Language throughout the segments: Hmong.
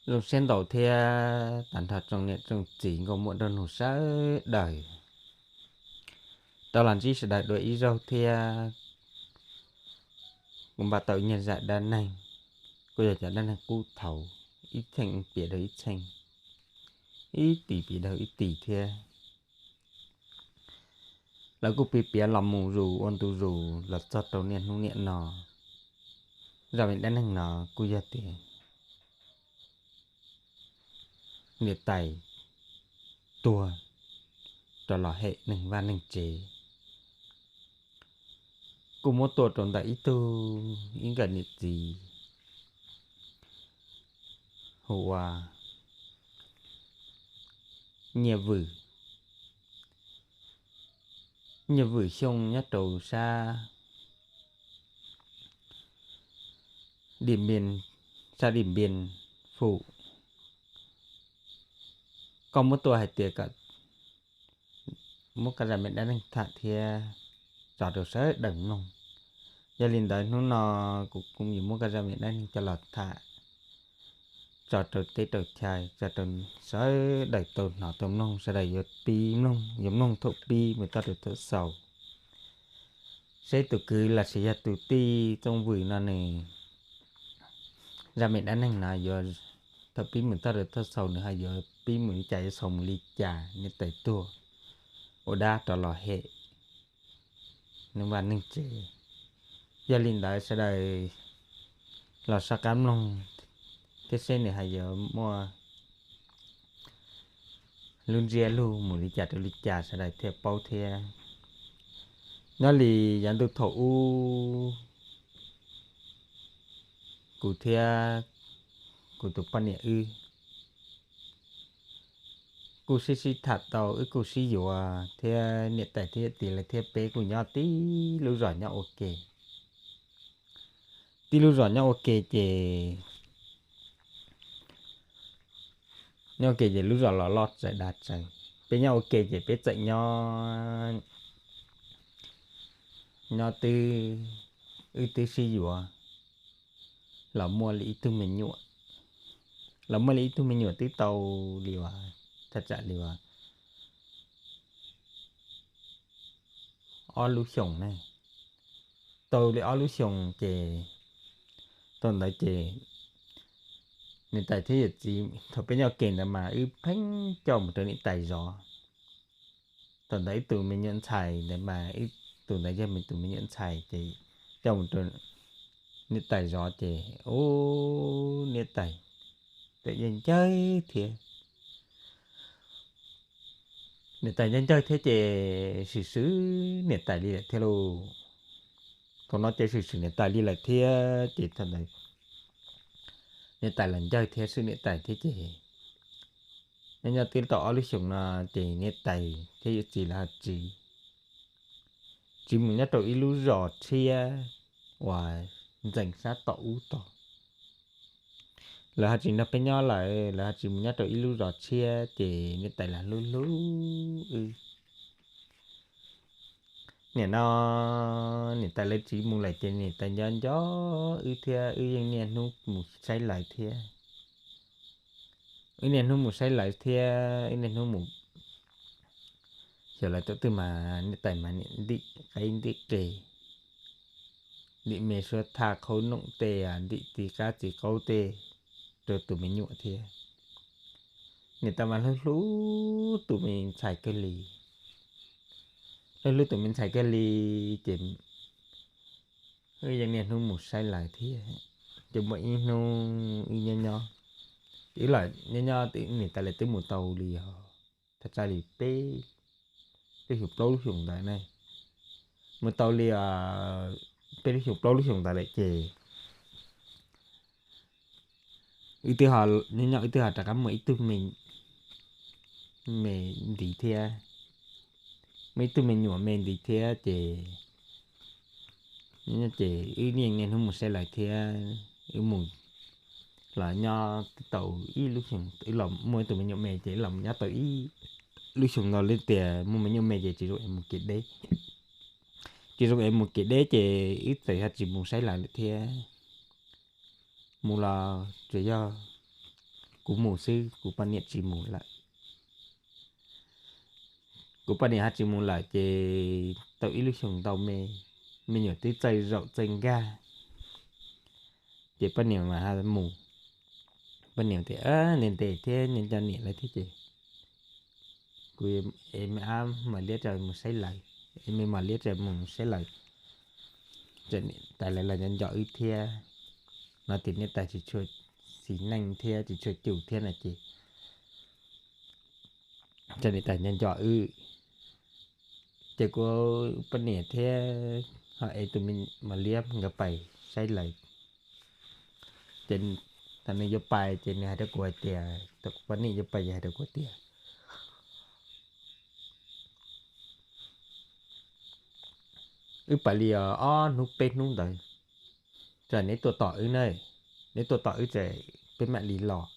Zoo siab ntau thiab tag nrho tsoom niam tsoom txiv nkauj muam nraug nus sawv daws, rov los ntsib sawv daws dua ib zaug thiab. Kuv npaj tau ib nyuag zaj dab neeg, kuj yog cov dab neeg qub thaum ib txheej piav rau ib txheej, ib tis piav rau ib tis thiab. Lawv kuj piav piav los mus zus ua ntu zus los txog rau niaj hnub niam no. Zaj me dab neeg no kuj yog tias niam tais tuag rov los hem neeg vaj neeg tsev, kuj muab tua rau ntawm ib tug ib nkawm niam txiv hu ua Nyiaj Vwm. Nyiaj Vwm Xyooj nyob rau sab Dim Npias, sab Dim Npias Fum. Koj muab tua hais tias kom muab koj zaj me dab neeg tham thiab tso rau sawv daws mloog. Yog li ntawd hnub no kuv kuj yuav muab koj zaj me dab neeg coj los tham tso rau teb rau chaw, tso rau sawv daws tau hnov tau mloog, sawv daws yuav pib mloog, yuav mloog thaum pib mus txog rau thaum xaus, seb tus kwv los sis yog tus tij Txooj Vwm no nws zaj me dab neeg no yuav, thaum pib mus txog rau thaum xaus nws ho yuav pib mus li cas, yuav xaus mus li cas, niam tais tuag ua dab rov los hem neeg vaj neeg tsev. Yog li ntawd sawv daws los soj qab mloog thiab seb nws ho yuav muaj lub ntsiab lus mus li cas rau li cas sawv daws thiaj paub thiab. Nyob li yav ntuj thaum ub, kuv thiab kuv tus poj niam wb kuj sib sib tham tau, wb kuj sib yuav thiab, niam tais thiab yawm txiv lawv thiab peb kuj nyob tib lub zos nyob ua ke. Tib lub zos nyob ua ke ces, nyob ua ke ces lub zos los loj txawv dav txawv, peb nyob ua ke ces peb txawm nyob, nyob twb, wb twb sib yuav los muaj li ib tug me nyuam, los muaj li ib tug me nyuam twb tau li uas, thaj tsam li uas ob lub xyoos ne. Tau li ob lub xyoos ces thaum ntawd ces niam tais thiab yawm txiv, thaum peb nyob ua ke ntawd mas wb pheej coj mus rau niam tais zov. Thaum ntawd ib tus me nyuam ntxhais ntawd mas, ib tus ntawd yog me tus me nyuam ntxhais ces coj mus rau niam tais zov ces ub, niam tais txawm yeej ncawg thiab. Niam tais ncawg ncawg thiab ces swm swm niam tais li lawm thiab lauj. Thaum no ces swm swm niam tais li lawm thiab ces thaum ntawd niam tais los ncawg thiab swm niam tais thiab ces nyob nyob twb tau ob lub xyoos no ces niam tais thiab yawm txiv lawv ho tsiv, tsiv mus nyob rau ib lub zos tshiab uas ntxeev sab tom ub tod. Lawv ho tsis nrog peb nyob lawm, lawv ho tsiv mus nyob rau ib lub zos tshiab ces niam tais los hlub hlub wb. Nim no niam tais lawv tsiv mus lawm ces niam tais nco nco wb thiab, wb yeej niaj hnub mus saib lawv thiab. Wb niaj hnub mus saib lawv thiab, wb niaj hnub mus, xyov lawv thaum twg mas niam tais mas niam ntim qaib ntim qe, ntim me suab thaj qhaub noom tej, ntim txiv qab txiv qaub tej rau tus me nyuam thiab. Niam tais mas hlub hlub tus me ntxhais kawg li, hlub hlub tus me ntxhais kawg li ces wb yeej niaj hnub mus saib lawv thiab. Ces muaj ib hnub wb nyob nyob, ces wb los nyob nyob niam tais lawv twb mus tau li os, thaj tsam li peb lub xyoos plaub lub xyoos ntawd ne, mus tau li peb lub xyoos plaub lub xyoos ntawd lawm ces wb twb ho nyob nyob wb twb ho rov qab muaj ib tug me, me ntxiv thiab, muaj ib tug me nyuam me ntxiv thiab ces, ces wb yeej niaj hnub mus saib lawv thiab. Wb mus los nyob twb tau ib lub xyoos, wb los muaj ib tug me nyuam me ces wb los nyob tau ib lub xyoos ntau li tias muaj me nyuam me ces tsis zoo es mus kev deb, tsis zoo es mus kev deb ces wb txawm ho tsis mus saib lawv lawm thiab. Mus los tsuas yog kuv mus xwb, kuv poj niam tsis mus lawm. Kuv poj niam ho tsis mus lawm ces tau ib lub xyoos ntau me, me nyuam twb txawj zaum txawj nkag, ces poj niam mas ho mus. Poj niam tias ntev ntev thiab nco nco niam lawv thiab ces kuv, es me ab mam liab rau mus saib lawv, es me mam liab rau mus saib lawv, niam tais lawv los nco nco wb thiab, no tias niam tais tsis tshua xis neej thiab tsis tshua cum thiab no ces niam tais nco nco wb. Ces kuv poj niam thiab ho es tus me mam liab nkawd pais saib lawv. Ces thaum nws yuav pais ces nws hais rau kuv hais tias, thaum kuv poj niam yuav pais ces hais rau kuv tias, wb pais li ob hnub peb hnub ntawd, tsam neb tuaj tom wb na, neb tuaj tom wb tsam peb mam li los.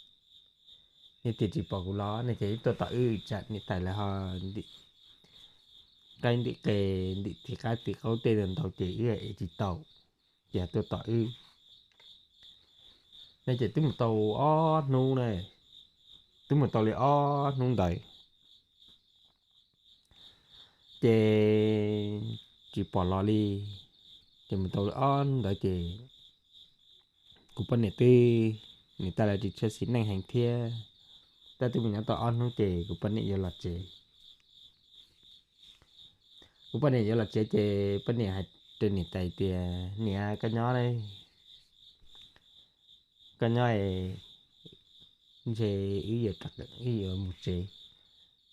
Neb tias tsis pom kuv los ne ces wb tuaj tom wb tsam niam tais lawv ho ntim qaib ntim qe, ntim tiv qab tiv qaub tej ntau ces wb ev tsis tau, ces tuaj tom wb. No ces twb mus tau ob hnub na, twb mus tau li ob hnub ntawd ces tsis pom los li. Ces mus tau li ob hnub ntawd ces kuv poj niam twb, niam tais lawv tsis tshua xis neej heev thiab, tab twb mus nyob tau ob hnub ces kuv poj niam yuav los tsev. Kuv poj niam yuav los tsev ces poj niam hais rau niam tais tias, niam, koj nyob, koj nyob es ntshe wb yuav, wb yuav mus tsev.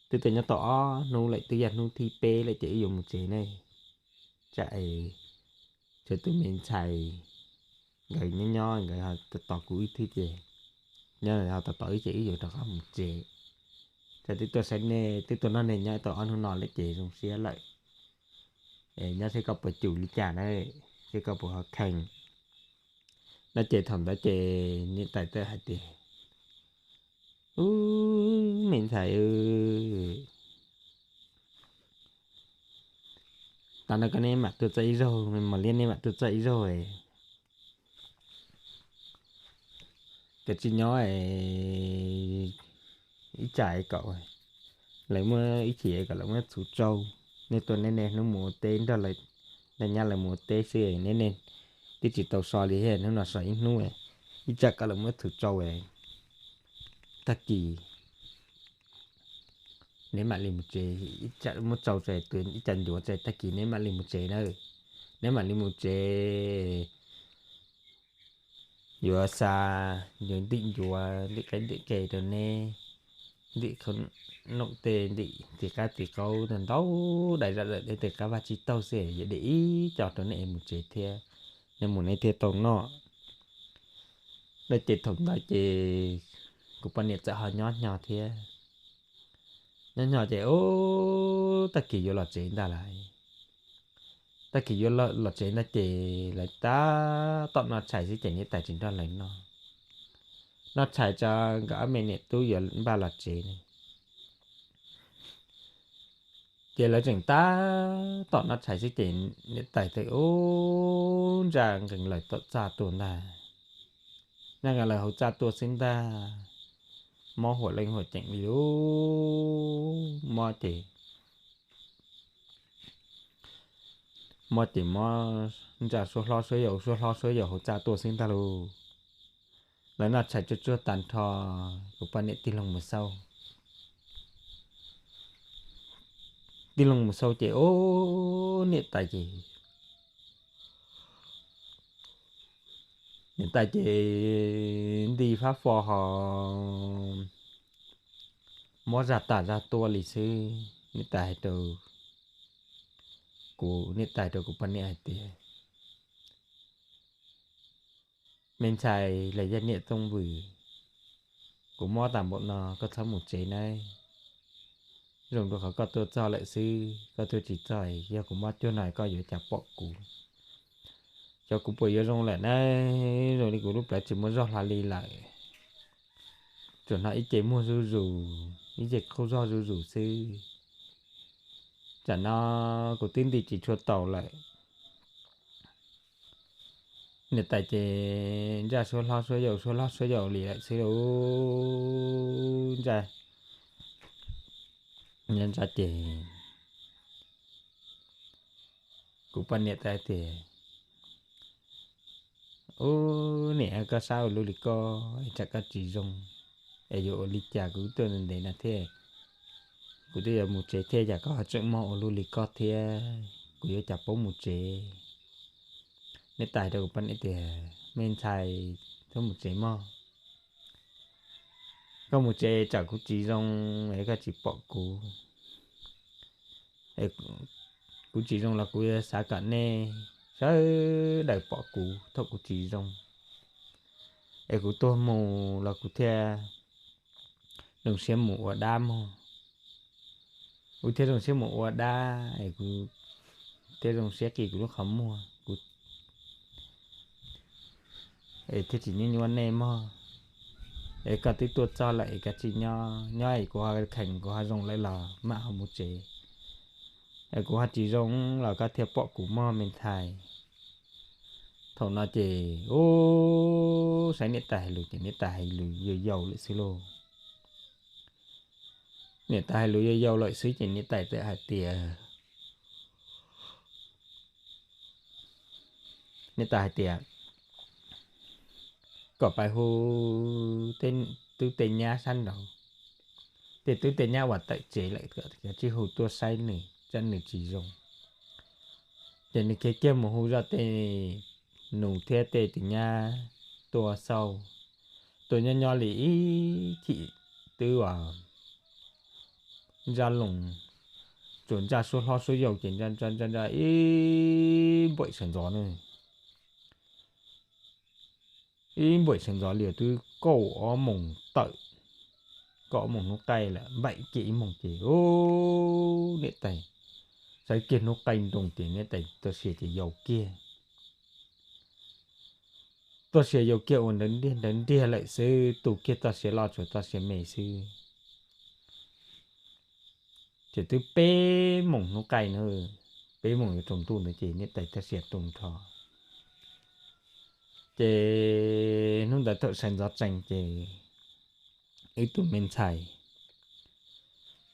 Twb tuaj nyob tau ob hnub lawm, twb yog hnub thib peb lawm ces wb yuav mus tsev ne. Tsam es tshuav tus me ntxhais nkawd nyob nyob nkawd ho tos tos kuv wb thiab ces, nyob ho tos tos wb ces wb yuav rov qab mus tsev. Tsam twb tuaj saib nej, twb tuaj nrog nej nyob tau ob hnub no lawm ces zoo siab lawm. Nyob seb koj puas cum li cas na, seb koj puas ho kheev. No ces thaum ntawd ces niam tais txawm hais tias, ub, me ntxhais, tas no koj neb mam tuaj txoj ib zaug, me mos liab neb mam tuaj txoj ib zaug, cov tsis nyob ib tsam kom lawv muab ib chim kom lawv muab txhuv tsau. Nej tuaj neb niaj hnub mus ua teb nrog lawv, nrog nyab lawv mus ua teb xwb, neb niaj twb tsis tau so li thiab, hnub no so ib hnub, ib tsam kom lawv muab txhuv tsau, tag kis neb mam li mus tsev. Ib tsam muab tsau tseg, ib tsam ncuav tseg, tag kis neb mam li mus tsev na. Neb mam li mus tsev, yuav xa, yuav ntim ncuav, ntim qaib ntim qe rau neb, ntim qhov, ntim tej, ntim tiv qab tiv qaub ntau, dai zam lawm tej tes qab vaj tsib taug xwb, yuav de ib co rau neb es mus tsev thiab, neb mus neb thiaj tau noj. Dab ces thaum ntawd ces kuv poj niam txawm ho nyob nyo thiab. Nyob nyo ces ub, tag kis yuav los tsev ntag lauj. Tag kis yuav los tsev ntag ces lawv tab tom noj tshais xwb ces niam tais tsis nrog lawv noj. Noj tshais tso nkawd ob me niam tub yuav npaj los tsev ne. Ces lawv tseem tab tom noj tshais xwb ces niam tais txawm ub, ntsa nqees lawm tom txaj tuaj ntag. Ntsa nqees lawm hauv txaj tuaj xwb ntag. Mob huam leej huam ceem li ub, mob ces mob ces mob ntsa suab hlob suab yau, suab hlob suab yau hauv txaj tuaj xwb ntag lauj. Lawv noj tshais tsuag tsuag tag nrho, kuv poj niam tig loo mus xauj. Tig loo mus xauj ces ub, niam tais ces, niam tais ces nti fab fo ho mob zaj tas zaj tuaj li xwb. Niam tais hais rau kuv, niam tais rau kuv poj niam hais tias, me ntxhais los yog niam Tooj Vwm, kuv mob tas npaum no koj txhob mus tsev nawb. Zoo rau qhov koj tuaj txog lawm xwb, koj tuaj tsis txog yog kuv mob cuag no koj yuav cas pom kuv. Xyov kuv puas yuav zoo lawm nawb, zoo li kuv lub plawv tsis muaj zog hlo li lawm. Tsuas hnov ib ce muag zuj zus, ib ce qaug zog zuj zus xwb. Tsam no kuv twb nti tsis tshua taus lawm. Niam tais ces ntsaj suab hlob suab yau suab hlob suab yau li lawm xwb lauj. Ntsaj, ntsaj ces kuv poj niam txawm tias, Ub, niam, koj saib ua luaj li koj es tsam koj tsis zoo, es yuav ua li cas kuv tuaj ntev no thiab, kuv twb yuav mus tsev thiab cas koj ho tseem mob ua luaj li koj thiab, kuv yuav cas paub mus tsev. Niam tais hais rau kuv poj niam tias, Me ntxhais, txhob mus tsev mog. Koj mus tsev tsam kuv tsis zoo es koj tsis pom kuv. Kuv tsis zoo los kuv yuav xav kom nej sawv daws pom kuv thaum kuv tsis zoo, es kuv tuag mus los kuv thiaj zoo siab mus ua dab mog. Kuv thiaj zoo siab mus ua dab es kuv thiaj zoo siab qi kuv lub qhov muag, kuv es thiaj tsis nyuaj nyuaj nej mog. Es koj twb tuaj txog lawm es koj tsis nyob, nyob es kuv ho kheev kuv ho zoo lawm los mam ho mus tsev. Es kuv ho tsis zoo los koj thiaj pom kuv mog me ntxhais. Thaum no ces ub, saib niam tais hais lus ces niam tais hais lus yau yau lawm xwb lauj. Niam tais hais lus yau yau lawm xwb ces niam tais txawm hais tias, niam tais hais tias kom pais hu tub tej nyab sab nraud, tej tub tej nyab uas tawm tsev lawm, kom tsij hu tuaj saib nws tsam nws tsis zoo. Ces nws khiav kiag mus hu zoj tej nus thiab tej tus nyab tuaj xauj, tuaj nyob nyob li ib chim twb uas ntsaj loos, tsuas ntsaj suab hlob suab yau ces ntsaj ntsaj ntsaj ib npuam sawv ntxov na. Ib npuam sawv ntxov li twb kaum ob moos tawm, kaum ob moos hnub qaij lawm, npaim kiag ib moos ces ub, niam tais sawv kiag hnub qaij nroos ces niam tais txoj sia ces yau kiag. Txoj sia yau kiag ua nrawv nriag nrawv nriag lawm xwb, tu kiag txoj sia loj tshuav txoj sia me xwb. Ces twb peb moos hnub qaij na, peb moos yuav tsaus ntuj ntawd ces niam tais txoj sia tu nrho. Ces hnub ntawd thaum sawv ntxov tsees ces wb tus me ntxhais,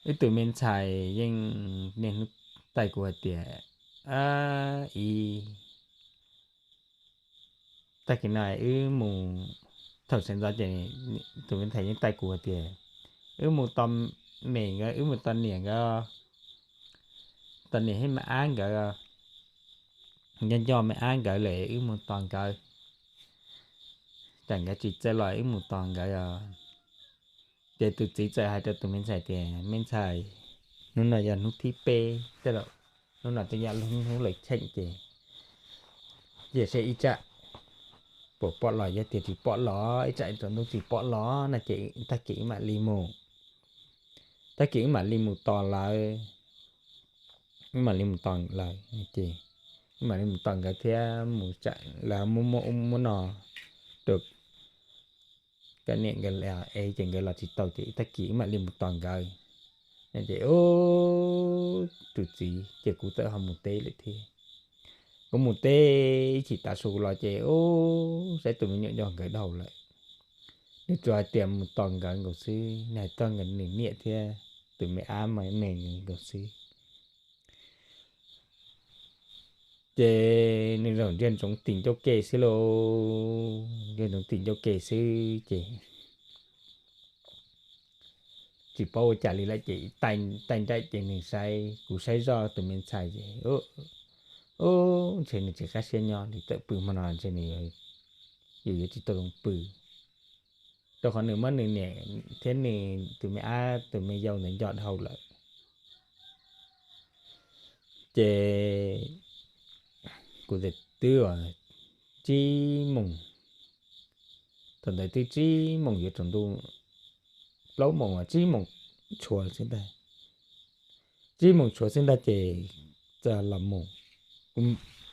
wb tus me ntxhais yeej niaj hnub taij kuv hais tias, Ab, ib, tag kis no wb mus, thaum sawv ntxov ces tus me ntxhais yeej taij kuv hais tias, Wb mus tos mem nkawd, wb mus tos niam nkawd, tos niam thiab me ab nkawd, nco nco me ab nkawd lawm wb mus tos nkawd, tsam nkawd tsis txawj los wb mus tos nkawd os. Ces tus txiv txawm hais rau tus me ntxhais tias, Me ntxhais, hnub no yog hnub thib peb tej lawm, hnub no twb yog hnub lawv cheem ces, cia seb ib tsam puas pom los, yog tias tsis pom los, ib tsam tsaus ntuj tsis pom los no ces tag kis wb mam li mus, tag kis wb mam li mus tos lawv, wb mam li mus tos lawv ces, wb mam li mus tos nkawd thiab mus tsam lawv muab muab ub muab no rau koj niam nkawd es ces nkawd los tsis tau ces tag kis wb mam li mus tos nkawd. Ces ub, tus txiv ces kuv txawm ho mus teb lawm thiab. Kuv mus teb ib chim tav su los ces ub, saib tus me nyuam nco nkawd dhau lawm. Nws tsuas hais tias mus tos nkawd nkaus xwb, nws hais txog nws niam thiab tus me ab me nkaus xwb. Ces nws zaum ntsia ntsoov tim ncauj ke xwb lauj, ntsia ntsoov tim ncauj ke xwb ces tsis paub ua cas li lawm ces taij nraim ces nws saib, kuv saib zoj tus me ntxhais ces, ub, ntshe nws tsis qab siab nyob li, tawm pw hmo no ntshe nws yuav, yus yuav tsis tau zoo pw, rau qhov nws muab nws niam thiab nws tus me ab tus me yau ntawd nco dhau lawm. Ces kuv twb uas tsib moos, thaum ntawd twb tsib moos yuav tsaus ntuj, plaub moos uas tsib moos tshuav xwb ntag, tsib moos tshuav xwb ntag ces txawm los mus, kuv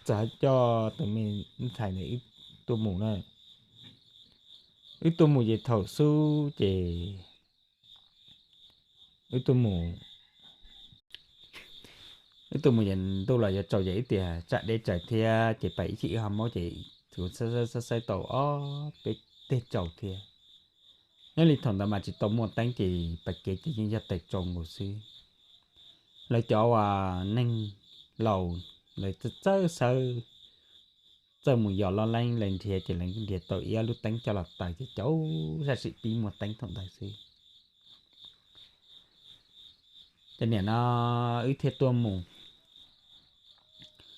txawm coj tus me ntxhais ntawd wb tuaj mus na. Wb tuaj mus ces thaum xub ces wb tuaj mus, wb tuaj mus ces ntuj los yuav tsaus ces wb tias tsam deb tsawv thiab ces pais ib chim wb ho maub ces Kuv xav xav xav tau ob peb teg tsaus thiab. Nyob li thaum ntawd mas tsis tau muaj teeb ces pas kev ces yeej yog taws tsau nkaus xwb. Lawv cov uas neeg laus lawv txawj sawv, txawj mus yos loj leeb lawv nrhiav ces lawv nrhiav tau ib ob lub teeb coj los taws ces cov sab sim pib muaj teeb thaum ntawd xwb. Ces nim no wb thiaj tuaj mus,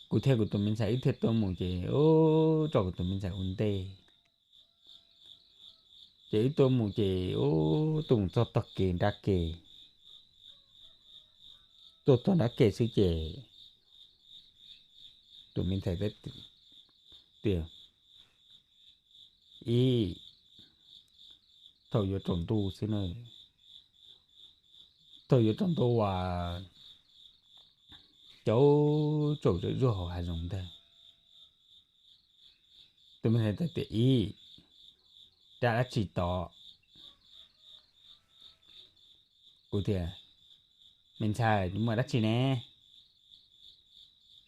kuv thiab kuv tus me ntxhais wb thiaj tuaj mus ces ub, tso kuv tus me ntxhais ua ntej. Ces wb tuaj mus ces ub, tuaj mus txog tog kev nrab ke, tuaj txog nrab ke xwb ces tus me ntxhais tias, ib, thaum yuav tsaus ntuj xwb na, thaum yuav tsaus ntuj uas cov tsaus zawm zuaj hauv hav zoov ntag. Tus me ntxhais tias, ib, rab dab tsi tod? Kuv tias, me ntxhais, muaj dab tsi ne?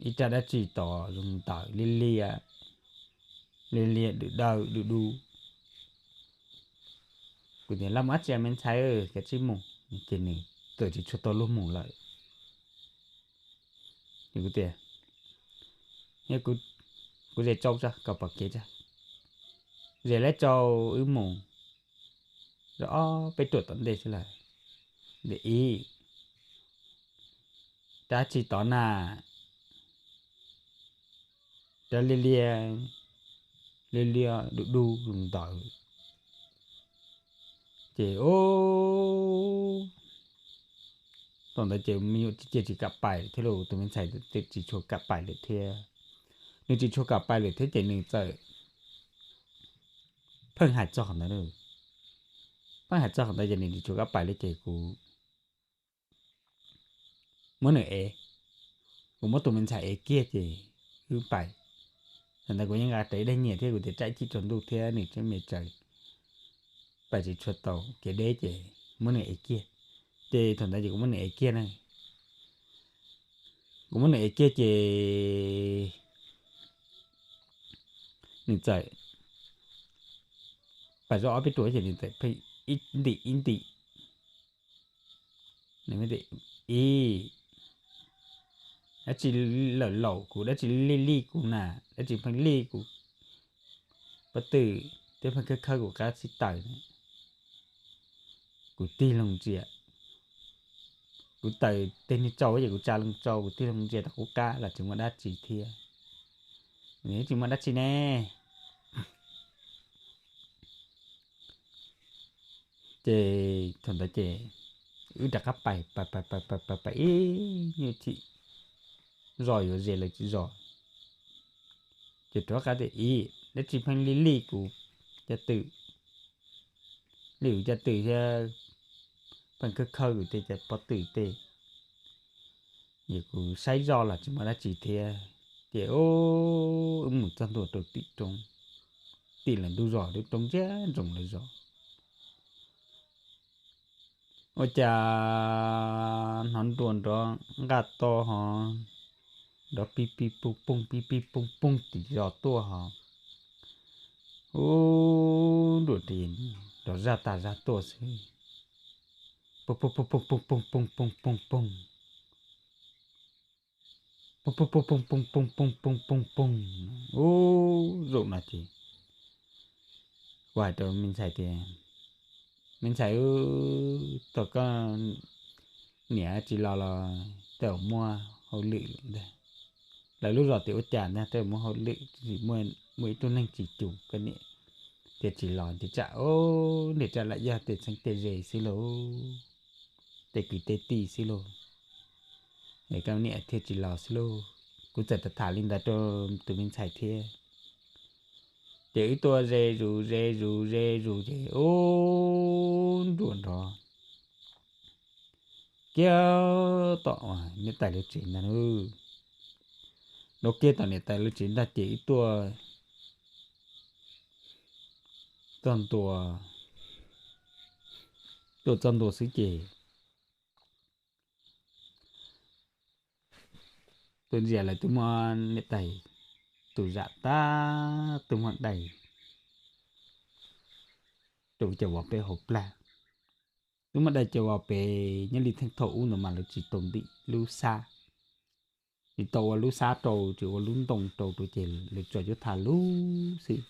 Ib rab dab tsi tod zoo ntawm liab liab, liab liab dub dub dub dub. Kuv tias, laj mus dab tsi me ntxhais, kav tsij mus. Ces nws txawm tsis tshua tau luag mus lawm. Kuv tias, kuv zes tsau tso kom pom kev tso. Zes lawm tsau, wb mus rau ob peb ruam tom ntej xwb lawm. Ib, rab tsi tod na? Rab liab liab, liab liab dub dub zoo ntawd. Ces ub, thaum ntawd ces me nyuam cia tsis kam pais thiab lauj, tus me ntxhais tsis tshua kam pais lawm thiab. Nws tsis tshua kam pais lawm thiab ces nws txawm pheej hais txog qhov ntawd. Pheej hais txog qhov ntawd ces nws tsis tshua kam pais li ces kuv muab nws ev, kuv muab tus me ntxhais ev kiag ces wb pais. Thaum ntawd kuv yeej nqa rawv ib daim nyiam thiab kuv tias tsam ib chim tsaus ntuj thiab nws tseem me tsawv, pais tsis tshua tau kev deb ces muab nws ev kiag. Ces thaum ntawd ces kuv muab nws ev kiag na. Kuv muab nws ev kiag ces nws txawm pais zoj ob peb ruam ces nws txawm pheej ib ntim ib ntim. Ib, dab tsi lawm laum kuv, dab tsi lij lij kuv na, dab tsi pheej lij kuv pob tw thiab pheej khawb khawb kuv qab xib taws. Kuv tig loo ntsia, kuv taws tej niag tsau ces kuv tsa loo tsau, kuv tig loo ntsia tom qub qab los tsis muaj dab tsi thiab. Tsis muaj dab tsi ne. Ces thaum ntawd ces wb rov qab pais pais pais pais pais pais ib nyuag chim zoj yuav ze lawv tsis zos. Ces rov qab tias ib, dab tsi pheej lij lij kuv caj twm, lij kuv caj twm thiab pheej khawb khawb kuv tej cov pob tw tej. Ces kuv saib zoj los tsis muaj dab tsi thiab. Ces wb mus txog ntua rau tim roob, tim lawv ntug zos, lub roob ntsiag ntsoov lawv zos. Ua cas hnov nruas nrov nqaj to ho nrov pib pib pooj pooj pib pib pooj pooj tim zos tuaj ho. Ub, nruas ris nrov zaj tas zaj tuaj xwb. Pooj pooj pooj pooj pooj pooj pooj pooj pooj pooj. Pooj pooj pooj pooj pooj pooj pooj pooj pooj pooj. Ub, zaum no ces kuv hais rau me ntxhais tias, me ntxhais, thaum koj niam tsis los los tej zaum muaj hauj lwm ntag. Lawv lub zos tias ua cas ntag tej zaum muaj hauj lwm, muaj ib tug neeg tsis cum koj niam thiaj tsis los, nws tsam, nws tsam lam yog tej txheeb tej ze xwb lauj, tej kwv tej tij xwb lauj, es koj niam thiaj tsis los xwb lauj. Kuv txawm tham tham li ntawd rau tus me ntxhais thiab. Ces wb tuaj ze zus ze zus ze zus ces ub, nruas nrov kiag tom niam tais lawv tsev ntag nawb. Nrov kiag tom niam tais lawv tsev ntag ces wb tuaj txog ntua, tuaj txog ntua xwb ces tuaj ntsia lawv twb muab niam tais tus zam tag tub muag dai rau cov vos peb hauv plag. Tub muag dai cov vos pem nyob li theej thaum ub ntawd mas lawv tsis tau ntim lub xab, tsis tau ua lub xab rau, tsis ua lub ntoo rau rau ces lawv tsuas yuav tha lub xwb.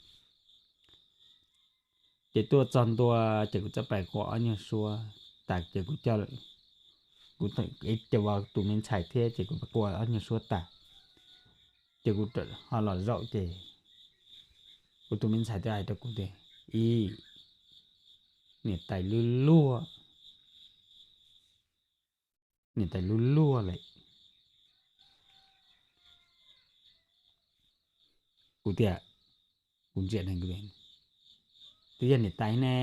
Ces tuaj txog ntua ces kuv txawm pais qua ob nyuag suab tas ces kuv coj, kuv, ces tus me ntxhais thiab ces kuv pais qua ob nyuag suab tas ces kuv ho los zaum ces kuv tus me ntxhais thiaj hais rau kuv tias, ib, niam tais lub luag, niam tais lub luag lawm. Kuv tias, kuv ntsia ne, twb yog niam tais ne,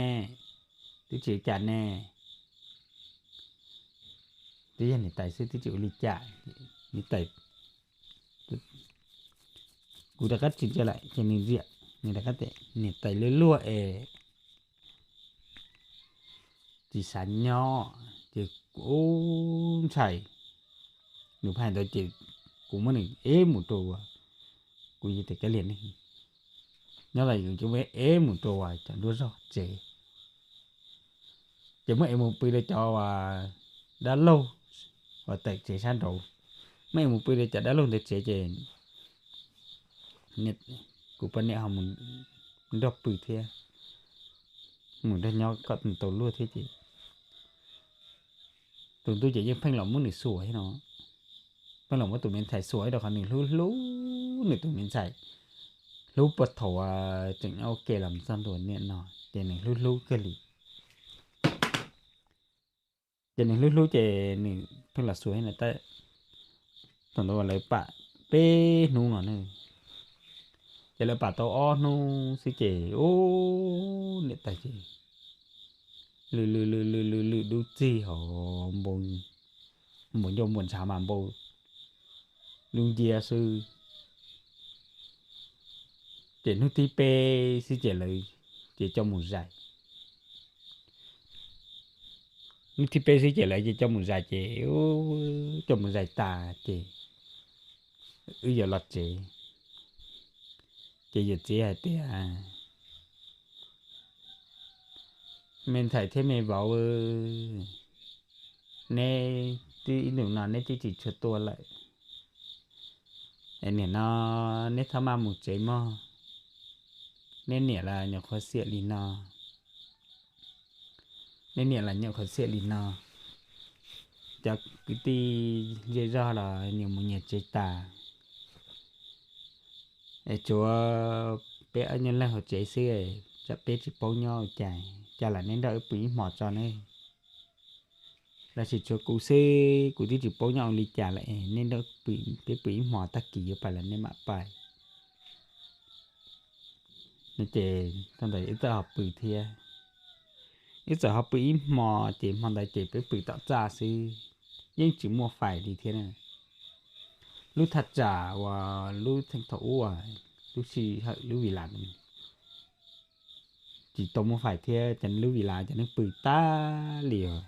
twb tsis ua cas ne, twb yog niam tais xwb twb tsis ua li cas. Niam tais, kuv rov qab tsis ntsia lawm ces nws ntsia, nws rov qab tias niam tais lub luag es tsis xav nyob ces kuv ntshai. Nws pheej hais ntawd ces kuv muab nws ev mus rau, kuv yog tias kav liam ne, nyob los kuv muab ev mus rau cov nruab zog tsev. Ces muab ev mus pw rau cov dab laug uas tawm tsev sab nraud, muab ev mus pw rau cov dab laug ntawd tsev ces kuv poj niam ho mus nrog pw thiab, mus nrog nyob kom tau luag thiab ces tus ntuj ces yeej pheej los muab nws xuas thiab no, pheej los muab tus me ntxhais xuas rau qhov nws hlub hlub nws tus me ntxhais, hlub puag thaum tseem nyob ua ke los txog ntua niaj no ces nws hlub hlub kawg li. Ces nws hlub hlub ces nws pheej los xuas thiab no tab, thaum ntawd lawv pam peb hnub no ne, ces lawv pam tau ob hnub xwb ces ub niam tais ces lwm lwm lwm lwm lwm lwm dub txig hos, npaum ncauj npaum ntshav mas npau lub nciab xwb. Ces hnub thib peb xwb ces lawv ces coj mus zais. Hnub thib peb xwb ces lawv ces coj mus zais ces, coj mus zais tas ces wb yuav los tsev. Ces yawm txiv hais tias, me ntxhais thiab me vauv, neb twb ib ntus no neb twb tsis tshua tuaj lawm, nim no neb txhob maj mus tsev mog. Neb niam los nyuam qhuav xiam li no, neb niam los nyuam qhuav xiam li no, cov kwv tij zej zog los nyias mus nyias tsev tas, es tshuav peb ob nyuag leej hauv tsev xwb, tsam peb tsis paub nyob ua cas, cas lam neb nrog wb pw ib hmos tso ne. Los sis tshuav kuv xwb, kuv twb tsis paub nyob ua li cas lawm, neb nrog peb pw ib hmos, tag kis yuav pais los neb mam pais. Ces thaum ntawd wb txawm ho pw thiab. Wb txawm ho pw ib hmo, ces hmo ntawd ces peb pw tom txaj xwb, yeej tsis muaj fais li thiab. Lub thaj tsam uas lub theej thaum ub, lub sij hawm lub villa, tsis tau muaj fais thiab, cov neeg lub villa cov neeg pw tag li os,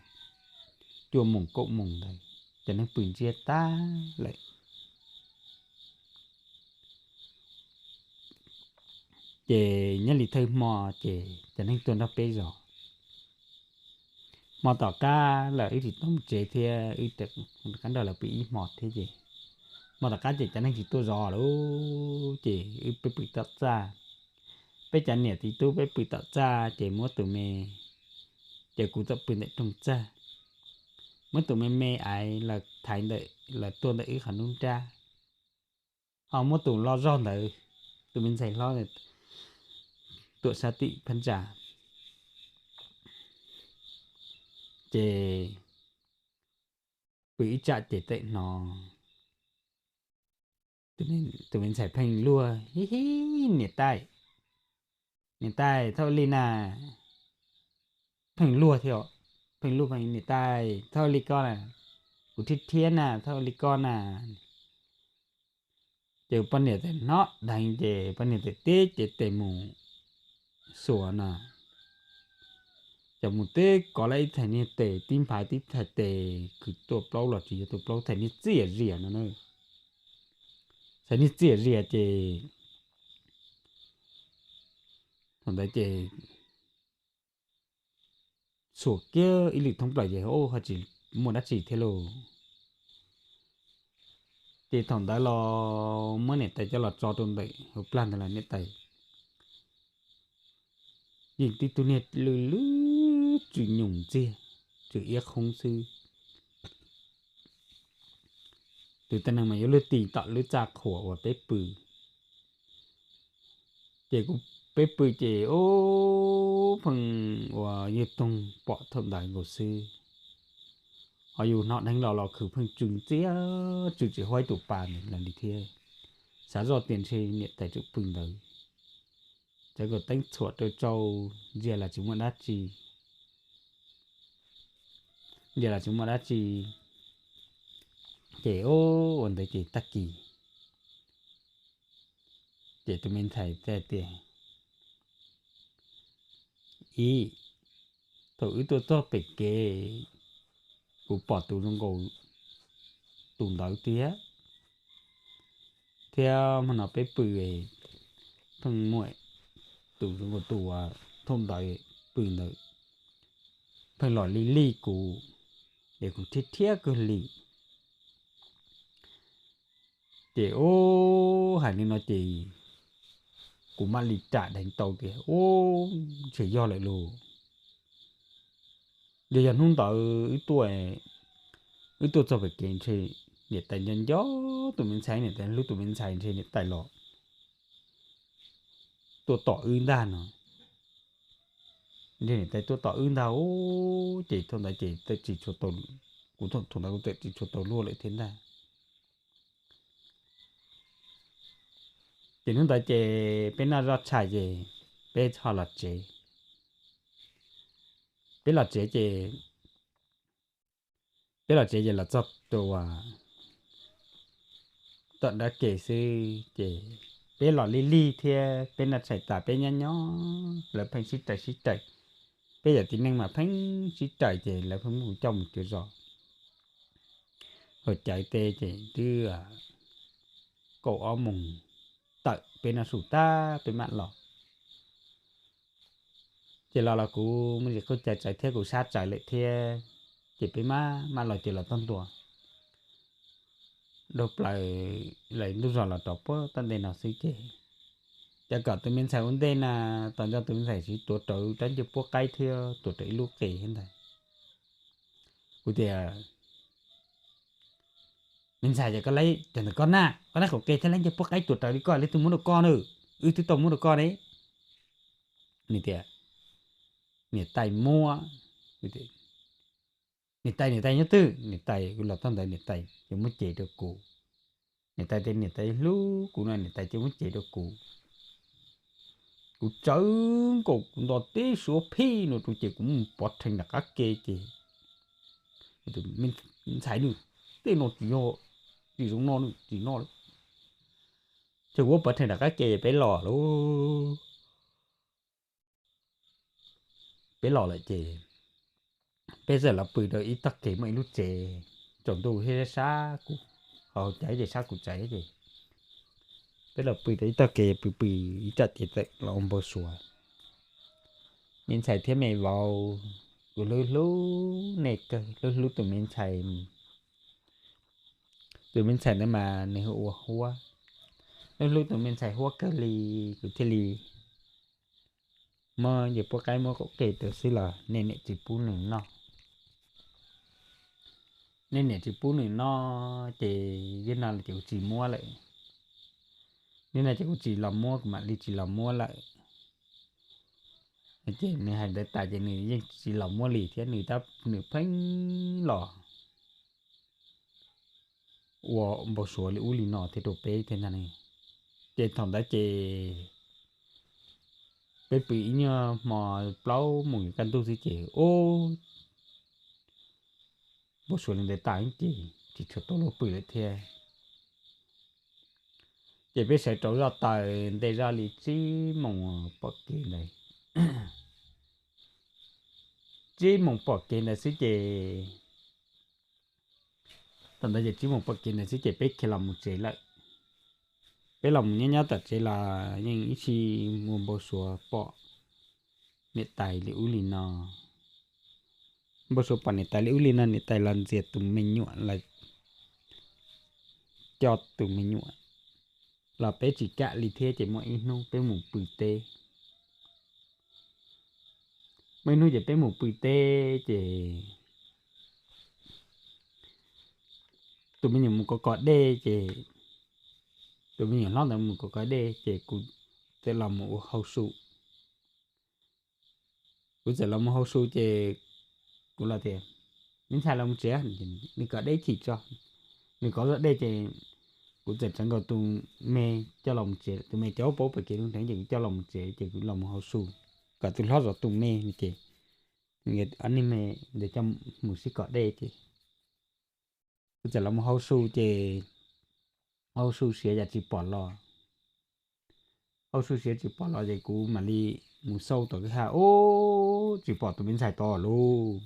cuaj moos kaum moos ntawd cov neeg pw ntsiag tag lawm. Ces nyob li thawj hmo ces cov neeg tuaj nrog peb zov. Hmo tom qab lawm wb tsis tau mus tsev thiab, wb rov qab nrog lawv pw ib hmo thiab ces hmo tom qab ces cov neeg tsis tuaj zov lawm ces wb pw pw tom txaj. Peb cov niam txiv tub peb pw tom txaj ces muab tus me, ces kuv txawm pw ntawm rooj txaj, muab tus me me aiv los thaiv ntawm, los tuaj ntawm wb qhov nruab nrab, ho muab tus loj zog ntawd, tus me ntxhais hlob tuam sab tim phab ntsa, ces pw ib tsam ces txawm hnov tus me ntxhais pheej luag, hib hib, niam tais, niam tais txhob ua li na, pheej luag thiab, pheej luag, pheej niam tais txhob ua li koj na, kuv thiab thiab na, txhob ua li koj na. Ces poj niam txawm hnov dheev ces poj niam txawm tib cev tes mus xuas no, ces mus tib kov lawm ib txhais niag tes, tib nphais tib txhais tes, khwv tuaj plaub los tsis yog tuaj plaub, txhais niag txiaj zias no na. Txhais niag txiaj zias ces Thaum ntawd ces xuas kiag ib lwm thoob plaws ces ub ho tsis muaj dab tsi thiab lauj. Ces thaum ntawd los muab niam tais coj los tso rau ntawm hauv plag ntawd los niam tais yeej tib tug niag lwj lwj tsw nyoos ntxiag, tsw iab qhoob xwb. Tus tib neeg mas yuav luag tis tom lub txaj qhuas uas peb pw. Ces kuv, peb pw ces ub pheej ua yawg toog pom thaum ntawd nkaus xwb. Ho yus hnov dheev los los khwv pheej tsw ntxiag, tsw tsis huab ib tus pas ntawd li thiab. Xav zoj tias ntshe niam tais tseem pw ntawd, txawm kom teeb txhuam rau tsau ntsia los tsis muaj dab tsi, ntsia los tsis muaj dab tsi. Ces ub ua ntawd ces tag kis ces tus me ntxhais thiaj tias, Ib, thaum wb tuaj txog pem kev, kuv pom tus zoo nkaus tus ntawd tiag, thiab hmo no peb pw pheej muaj tus zoo nkaus tus uas thaum ntawd pw ntawd pheej los li li kuv, es kuv thiab thiab kawg li. Ces ub hais li no ces kuv mam li ram dheev tau tias ub ntshe yog lawm lauj. Yog, yog hnub ntawd wb tuaj, wb tuaj txog pem kev ntshe niam tais nco nco tus me ntxhais, niam tais hlub tus me ntxhais ntshe niam tais los tuaj tom wb ntag no. Ntshe niam tais tuaj tom wb ntag ub ces thaum ntawd ces txawm tsis tshua tau, kuv thaum ntawd kuv txawm tsis tshua tau luag lawm thiab ntag. Ces hnub ntawd ces peb noj zoj tshais ces peb ho los tsev. Peb los tsev ces, peb los tsev ces los txog rau tom nrab ke xwb ces peb los lig lig thiab peb noj tshais tas peb nyob nyob lawv pheej sib raws sib raws. Peb yam tib neeg mas pheej sib raws ces lawv pheej muab kuv coj mus cuav zos. Hauv cawv teb ces twb kaum ob moos tawm peb noj su tag peb mam los. Ces los los kuv muaj tsis qauj cai tsawv thiab kuv sab tsawv lawm thiab, ces peb mam mam los ces los txog ntua dau plaws lawm ntug zos los rov puag tom ntej no xwb ces, ces kom tus me ntxhais ua ntej na, tos nco tus me ntxhais siv tuav rawv rab ncej puab qaib thiab tuav rawv ib lub qe thiab ntag. Kuv tias, Me ntxhais, ces koj laib cov ntawm koj na, koj laib qhov qe thiab laib ncej puab qaib tuav rawv li koj, leej twg muab rau koj na? Wb twb tau muab rau koj ne. Nws tias, Niam tais muab. Niam tais, niam tais nyob twg? Niam tais, kuv los txog ntawd niam tais ces muab cev rau kuv. Niam tais tias niam tais hlub kuv no, niam tais ces muab cev rau kuv. Kuv tsawv nkaus kuv nto teb suav phij no rau ces kuv mus pov rhees nram qab ke ces, Me ntxhais, nws tej no tsis yog, tsis zoo no, nws tsis no lawm. Ces kuv pov rhees nram qab ke peb los lauj. Peb los lawm ces peb txawm los pw rau ib tog kev muaj ib lub tsev tsaus ntuj thiab sab kuv, ho caiv ces sab kuv tsev ces peb los pw rau ib tog kev pw pw ib tsam ces txawm los ua npau suav. Me ntxhais thiab me vauv, kuv hlub hlub nej kawg, hlub hlub tus me ntxhais. Tus me ntxhais ntawd mas nws hu ua Huab, hlub hlub tus me ntxhais Huab kawg li, kuv thiaj li muab ncej puab qaib muab qhov qe rau xwb los nej niam tsis pub nws noj. Nej niam tsis pub nws noj ces yog no ces kuv tsis muab lawm. Yog no ces kuv tsis los muab, kuv mam li tsis los muab lawm. Ces nws hais ntawd tas ces nws yeej tsis los muab li thiab, nws tab nws pheej los ua npau suav li ub li no thiab rau peb thiab ntag ne. Ces thaum ntawd ces peb pw ib nyuag hmo plaub moos yuav kaj ntug xwb ces ub, npau suav li ntawd tas ces tsis tshua tau luag pw lawm thiab. Ces peb sawv rau zoj taws ntej zoj li tsib moos pom kev ntawd. Tsib moos pom kev ntawd xwb ces thaum ntawd ces tsib moos pom kev ntawd xwb ces peb khiav los mus tsev lawm. Peb los mus nyob nyob tom tsev los yeej ib txhis mus npau suav pom niam tais li ub li no. Npau suav pom niam tais li ub li no, niam tais los ntxias tus me nyuam, los coj tus me nyuam los peb tsis kam li thiab ces muaj ib hnub peb mus pw teb. Muaj ib hnub ces peb mus pw teb ces tus me nyuam mus kov kov dej ces, tus me nyuam hlob ntawd mus kov kov dej ces kuv txawm los mus ua hauj su. Kuv txawm los mus hauj su ces kuv los tias, me ntxhais los mus tsev, nws kov dej chim tso. Nws kov zog dej ces kuv txawm tsawv nkaus tus me coj los mus tsev, tus me cov paub pem kev lub ntev ces kuv coj los mus tsev ces kuv los mus hauj su, kom tus hlob zov tus me ces ob niag me ntawd coj mus sib kov dej ces kuv txawm los mus hauj su ces hauj su siav yam tsis pom los. Hauj su siav tsis pom los ces kuv mam li mus xauj tom kwj ha, ub, tsis pom tus me ntxhais tod lauj.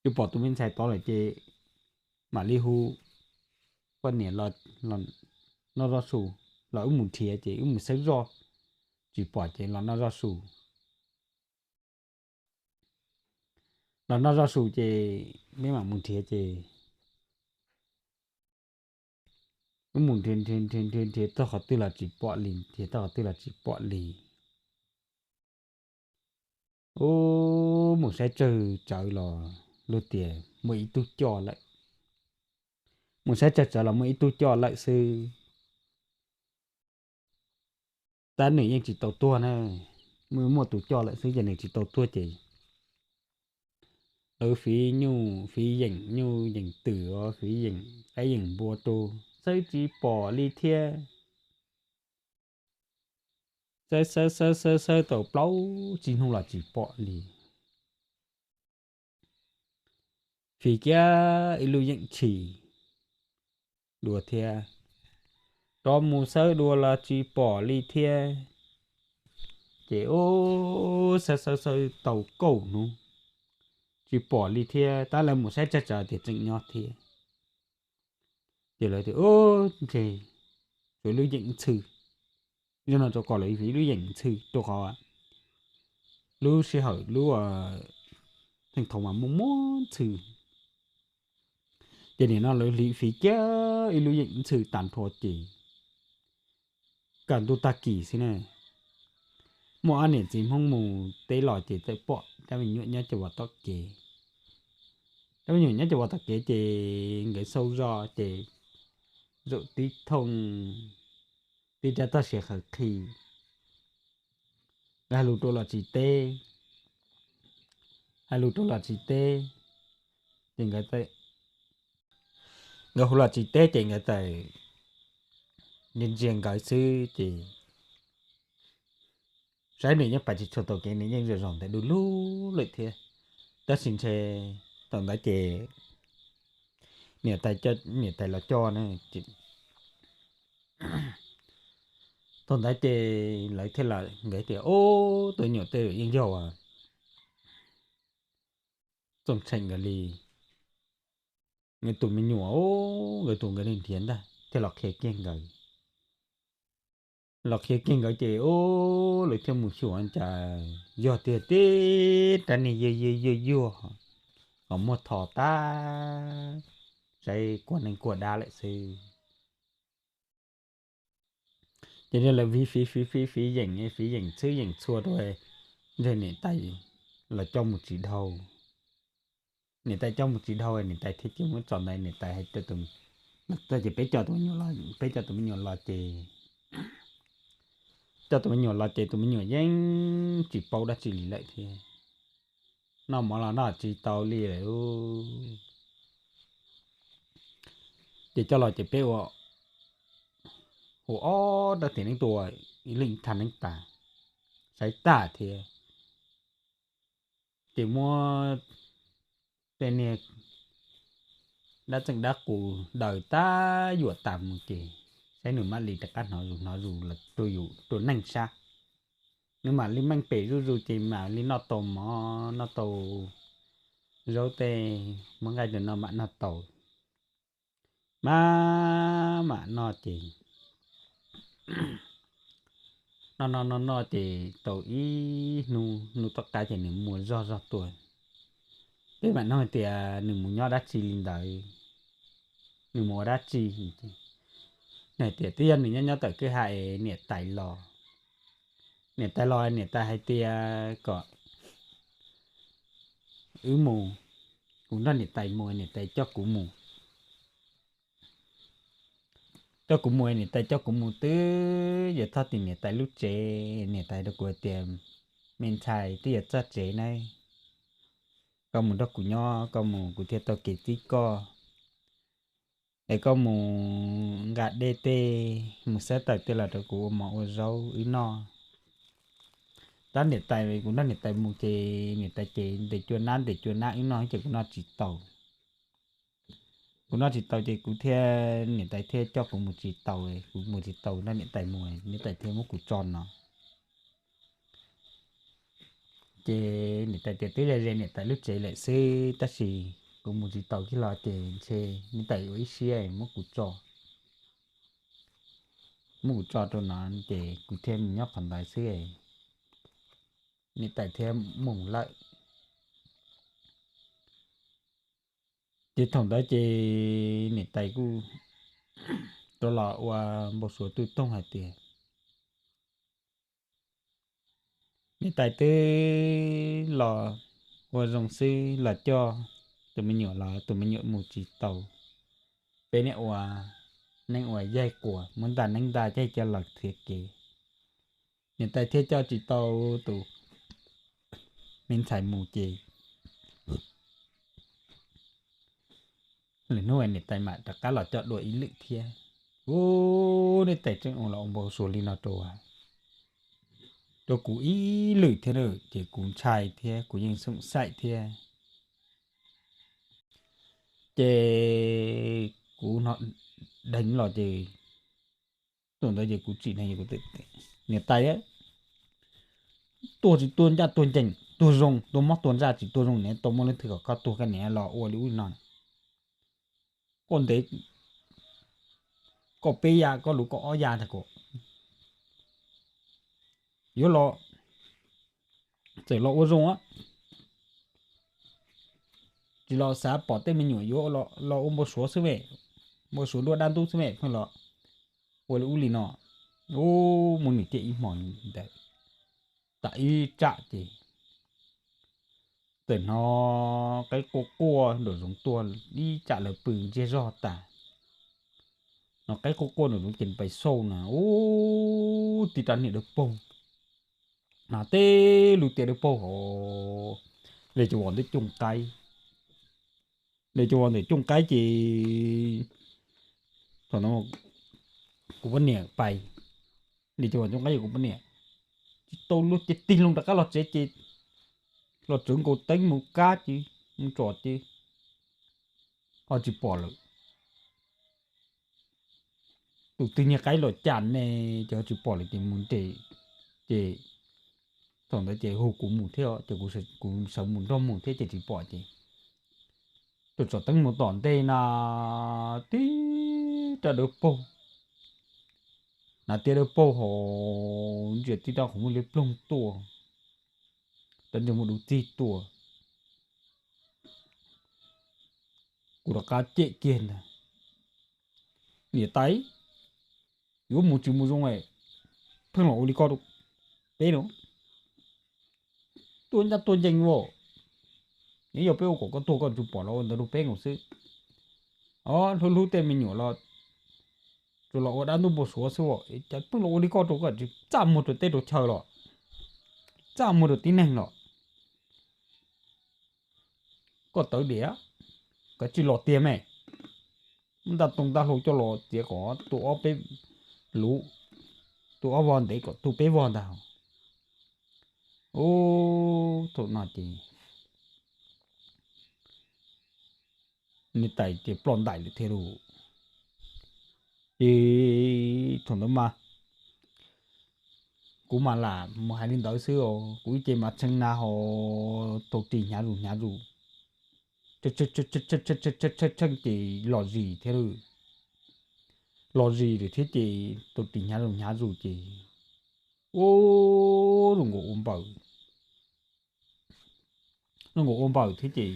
Tsis pom tus me ntxhais tod lawm ces mam li hu poj niam los noj zoj su, los wb mus nrhiav ces wb mus xawb zoj, tsis pom ces los noj zoj su. Los noj zoj su ces peb mam mus nrhiav ces wb mus nrhiav nrhiav nrhiav nrhiav nrhiav txog qhov twg los tsis pom li, nrhiav txog qhov twg los tsis pom li. Ub, mus saib tsawg tsawv los luag tias muaj ib tug coj lawm. Mus saib tsawg tsawv los muaj ib tug coj lawm xwb, tab nws yeej tsis tau tuag na. Muaj, muaj tus coj lawm xwb ces nws tsis tau tuag ces lawv fiv nyuj fiv yeem, nyuj yeem twm os, fiv yeem qaib yeem npua rau, xawb tsis pom li thiab. Xawb xawb xawb xawb xawb tau plaub tsib hnub los tsis pom li. Fiv kiag ib lub yeem tshis dua thiab, rov mus xawb dua los tsis pom li thiab. Ces ub, xawb xawb xawb tau kaum hnub tsis pom li thiab, tab lawv mus saib tsawg tsawv tias tseem nyob thiab. Ces lawv tias, ub, ntshe tshuav lub yeem ntxhw. Zaum no rau kom lawv fiv lub yeem ntxhw rau qhov lub sij hawm lub theej thaum mas muaj muaj ntxhw. Ces nim no lawv fiv kiag ib lub yeem ntxhw tag nrho ces kaj ntug tag kis xwb na, muaj ob niam txiv Hmoob mus teb los ces txawm pom rab me nyuam nyob cov vos tom kev. Rab me nyuam nyob cov vos tom kev ces nkawd xauj zoj ces zaum tib thooj tib rab toj siav qhawv qhi. Nkawd hais lus rau los tsis teb, hais lus rau los tsis teb, ces nkawd, nkawd hu los tsis teb ces nkawd txawm ntsia ntsia nkawd xwb ces saib nws yeej pais tsis tshua tau kev, nws yeej zom zaws ntawd du lug lawm thiab. Tab sis ntshe thaum ntawd ces niam tais, niam tais los coj na. Thaum ntawd ces lawv thiaj li, nkawd tias, ub, tus me nyuam tej yeej yog uas Txooj Tsheem nkawd li. Nkawd tus me nyuam, nkawd tus nkawd li nrhiav ntag thiaj los qhia kiag nkawd. Los qhia kiag nkawd ces ub, lawv thiaj mus xyuas cas yog tiag tiag, rab niag yuag yuag yuag yuag, ho muag tho tag, saib kuag neeg kuag dab lawm xwb. Ces lawv fiv fiv fiv fiv fiv yeem, fiv yeem txhwb yeem txhua rau ntshe niam tais los coj mus tsis dhau. Niam tais coj mus tsis dhau, niam tais thiaj cia muab tso ntawd, niam tais hais rau, ces peb coj tus me nyuam los, peb coj tus me nyuam los ces, coj tus me nyuam los ces tus me nyuam yeej tsis paub dab tsi li lawm thiab. Noj mov los noj tsis tau li lawm. Ces coj los ces peb ua, ua ob rab tiam neeb tua, ib leeg thaj neeb tas, saib tag thiab. Ces muab tej niag dab txeej dab qus daws tag yuam tas mus ces saib nws mam li rov qab hnov zus hnov zus los rau yus rau neej sab. Nws mam li meej pem zuj zus ces mam li noj tau mov noj tau zaub tej, muab nqaij rau noj mam noj tau. Mam, mam noj ces, Noj noj noj noj ces tau ib hnub, hnub tom qab ces nws muaj zog zog tuaj. Peb mam nug tias nws mus nyob dab tsi li ntawd, nws mus ua dab tsi. Nws hais tias twb yog nws nyob nyob tom kwj ha es niam tais los. Niam tais los, niam tais hais tias kom wb mus, kuv nrog niam tais mus, niam tais coj kuv mus. Coj kuv mus, niam tais coj kuv mus twb yuav txog tim niam tais lub tsev, niam tais rau kuv hais tias, me ntxhais, twb yuav txog tsev ne, koj mus nrog kuv nyob, koj mus kuv thiaj tau kev txib koj. Es koj mus nqa dej tej, mus xab taws tej los rau kuv ua mov ua zaub wb noj. Tab niam tais, kuv nrog niam tais mus ces niam tais ces ntes cua nab ntes cua nab wb noj ces kuv noj tsis tau. Kuv noj tsis tau ces kuv thiaj, niam tais thiaj coj kuv mus tsis tau, kuv mus tsis tau nrog niam tais mus, niam tais thiaj muab kuv tso no. Ces niam tais tias twb ze ze niam tais lub tsev lawm xwb, tab sis kuv mus tsis tau kiag los ces ntshe niam tais ua ib siab muab kuv tso, muab kuv tso rau no ces kuv thiaj mus nyob qhov ntawd xwb, niam tais thiaj mus lawm. Ces thaum ntawd ces niam tais kuj rov los ua npau suav twb toog hais tias, niam tais twb los ua zoo xwb los coj tus me nyuam los tus me nyuam mus tsis tau. Peb niaj ua neeb ua yaig quas muab ntaj neeb ntaj caij coj los txiav kev, niam tais thiaj coj tsis tau tus me ntxhais mus ces lwm hnub niam tais mam rov qab los coj dua ib lwm thiab. Ub, niam tais tseem ua los ua npau suav li no rau, rau kuv ib lwm thiab, ces kuv ntshai thiab kuv yeej xoom xaim thiab. Ces kuv hnov dheev los ces, thaum ntawd ces kuv tsim neeg, niam tais, tuag tsis tuag ncaj tuag ncees, tuag zoo tuag mob tuag ntsaj tsis tuag zoo, niam tau muaj leej twg kom koj tuag koj niam los ua li ub li no. Koj ntev, koj peb yam, koj lus koj ob yam ntag kom yuav los, txawm los ua zoo, tsis los xav pom tej me nyuam, yuav los ua npau suav xwb me, npau suav dua dab ntub xwb me, pheej los ua li ub li no. Ub, muaj nws tiaj ib hmos ntawd, tas ib tsam ces txawm hnov qaib quaj quaj nraum zoov tuaj, ib tsam lawv pw ntsiag zog tas, hnov qaib quaj quaj nraum zoov ces pais xauj na, ub, tib rab niag dawb paug, hnov tej lub tiaj dawb paug hauv, li cov vos ntawm cooj qaib, li cov vos ntawm cooj qaib ces thaum no kuv poj niam pais, li cov vos cooj qaib ces kuv poj niam tsis tau luag ces tig loo rov qab los tsev ces los tsuav nkaus teeb mus kab ces mus tsom ces ho tsis pom lawm. Tus twg niag qaib los cam ne, ces ho tsis pom lawm ces mus nres, ces thaum ntawd ces hu kuv mus thiab ces kuv sawv mus nrog mus thiab ces tsis pom ces tsuas tsom teeb mus tom ntej na, tib rab dawb paug, na tib rab dawb paug hauv ntsia tib rab qhov muaj liab ploog tuaj, rab ntsia muaj dub txig tuaj. Kuv rov qab cem kiag ntag, niam tais, yuav mus tsis mus zoo, pheej los ua li koj rau peb no, tuag ncaj tuag ncees as, nyob yog peb ua kom koj tuag koj tsis pom los ua ntawd rau peb nkaus xwb. Os, hlub hlub tej me nyuam los tsuas los ua dab ntub npau suav xwb as, cas pheej los ua li koj rau koj tsis txaj muag rau teb rau chaw los, txaj muag rau tib neeg los. Koj tawv diam, koj tsis los tiag me, muab ntaj tooj ntaj hlau coj los txiav kom tu ob peb luv, tu ob vog ntev kom tu peb vog ntag. Ub, thaum no ces niam tais ces ploj ntais lawm thiab lauj. Ces thaum ntawd mas kuv mas lam mus hais li ntawd xwb os, kuv ib ce mas tshee na ho tau ris hnyav zus hnyav zus, tshee ces los zis thiab lauj, los zis lawm thiab ces tau ris hnyav zus hnyav zus ces Ua zoo nkaus ua npaws, zoo nkaus ua npaws thiab ces